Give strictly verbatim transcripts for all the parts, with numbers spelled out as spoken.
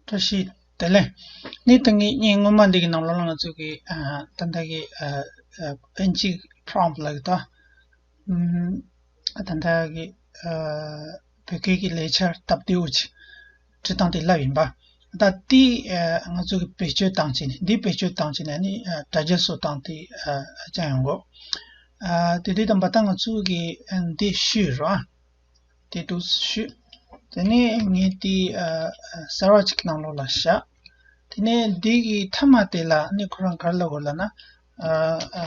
བཀྲ་ཤིས་བདེ་ལེགས། ནི་ད་ངས་ངས་སྔོན་མ་འདི་གི་ནང་ལོགས་ལ་ང་ཚོ་གི་ཨ་ད་ལྟ་གི་ཨ་ཨ་དབྱིན་ཇི་prompt་ལ་གི་ད་ཨམ་ད་ལྟ་གི་ཨ་བོད་སྐད་ཀྱི་ལས་འཆར་སྟབས་བདེ་བོ་ཅིག་བྲིས་སྟངས་དེ་ལབ་ཡིན་པ། ད་དེ་ཨ་ང་ཚོ་གི་བེད་སྤྱོད་བཏང་བྱས་ནས་འདི་བེད་སྤྱོད་བཏང་བྱས་ནས་ནི་ཨ་དྲ་རྒྱ་བཟོ་སྟངས་དེ་ཨ་ཅང་ཡོང་གོ། ཨ་དེ་དུས་དམ་པ་ད་ང་ཚོ་གི་ཨ་འདི་ཞུས་རོགས། དེ་འདུག་ཞུས། དེ་ནས་ངས་དེ་ཨ་ཨ་གསར་བ་ཅིག་ནང་ལོགས་ལ་བཞག་དེ་ནས་འདི་གི་མཐའ་མ་དེ་ལ་ནི་ཁོ་རང་ག་རེ་ལབ་དགོས་ལབ་ན། ཨ་ཨ་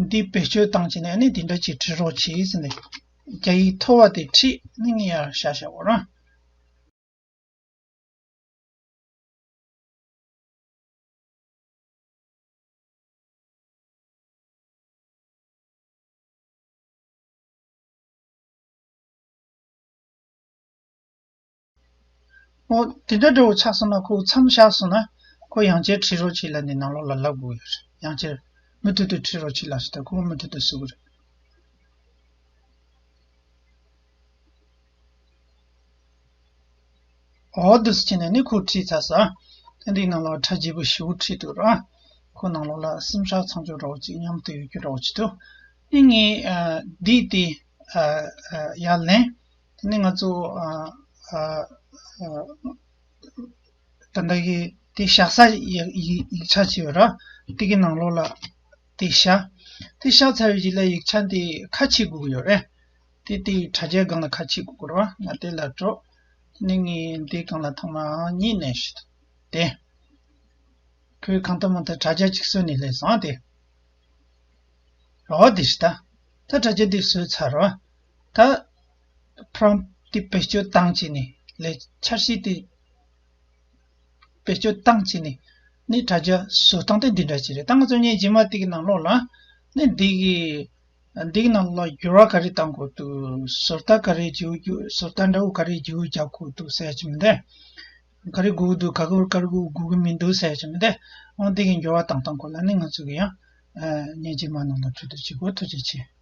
འདི་བེད་སྤྱོད་བཏང་བྱས་ནས་ནི་འདི་འདྲ་ཅིག་བྲིས་རོགས་གྱིས་ཟེར་ནས། རྒྱ་ཡིག་མཐོ་བ་དེ་བྲིས་ནི་ངས་ཡར་བཞག་བཞག་གོ་རང་། འོ་དེ་འདྲ་འདྲ་བོ་ཆགས་སོང་ན་ཁོ་མཚམས་བཞག་སོང་ན་ཁོ་ཡང་བསྐྱར་བྲིས་རོགས་བྱེད་ལབ་ནས་ནང་ལོགས་ལ་ལབ་དགོས་ཡོད་རེད། ཡང་བསྐྱར་མུ་མཐུད་དུ་བྲིས་རོགས་བྱེད་ལབ་སོང་ད་ཁོ་མུ་མཐུད་དུ་བཟོ་གི་རེད། འོ་འདུག་སེ་བྱས་ནས་ནི་ཁོ་བྲིས་ཚར་ས། དེ་འདི་ནང་ལོགས་ཁྲ་རྒྱས་པོ་ཞེ་པོ་བྲིས་འདུག་ར། ཁོ་ནང་ལོགས་ལ་སེམས་ཤར་ཚང་ཆོག་འདྲ་བོ་ཅིག་མཉམ་དུ་ཡོད་རྒྱུ་འདྲ་བོ་ཅིག་འདུག་ཨ་ནི་ངས་ཨ་འདི་དེ་ཨ་ཨ་ཡར་ལེན། དེ་ནི་ང་ཚོ་ཨ་ཨ་ཨ་ད་ལྟ་གི་དེ་བཞག་ས་ཡིག་ཡིག་ཡིག་ཆ་ཅིག་ཡོད་ར། དེ་གི་ནང་ལོགས་ལ་དེ་བཞག་དེ་བཞག་ཚར་བའི་རྗེས་ལ་ཡིག་ཆ་འདི་ཁ་ཕྱེ་དགོས་ཀྱི་ཡོད་རེད། དེ་དེའི་དྲ་རྒྱའི་སྒང་ལ་ཁ་ཕྱེ་དགོས་ཀྱི་རེད་བ། ང་དེ་ལ་འགྲོ། དེ་ནས་ངས་འདིའི་སྒང་ལ་ཐེངས་མ་གཉིས་ནས་ཞུ་དེ། ཁོས་གང་ལྟར་མང་ལྟར་དྲ་རྒྱ་གཅིག་བཟོས་ནས་སླེབས་སོང་དེ། འོ་དེ་ཞིག་ད། ད་དྲ་རྒྱ་འདི་བཟོས་ཚར་རོ། ད་prompt་དེ་བེད་སྤྱོད་བཏང་བྱས་ནས་ལས་འཆར་གཞི་དེ་བེད་སྤྱོད་བཏང་བྱས་ནས་ནི་དྲ་རྒྱ་བཟོ་སྟངས་དེ་འདི་འདྲ་ཅིག་རེད། ད་ང་ཚོ་ངས་རྗེས་མ་དེ་གི་ནང་ལོགས་ལ་ནི་འདི་གི་འདི་གི་ནང་ལོགས་ལ་འགྱུར་བ་ག་རེ་བཏང་དགོས་འདུག་བཟོ་ལྟ་ག་རེ་བྱེད་དགོས་བཟོ་ལྟ་འདྲ་བོ་ག་རེ་བྱེད་དགོས་རྒྱག་དགོས་འདུག་ཟེར་ཡ་ཅིག་མི་འདུག་ག་རེ་དགོས་འདུག་ག་གོ་ག་རེ་དགོས་དགོས་ཀྱི་མི་འདུག་ཟེར་ཡ་ཅིག་མི་འདུག་འོ་འདི་གི་འགྱུར་བ་བཏང་སྟངས་སྐོར་ལ་ནི་ང་ཚོ་གི་ཡང་ཨ་ངས་རྗེས་མ་ནང་ལ་འཕྲོད་བསྟེན་བྱེད་དགོས། ཐུགས་རྗེ་ཆེ།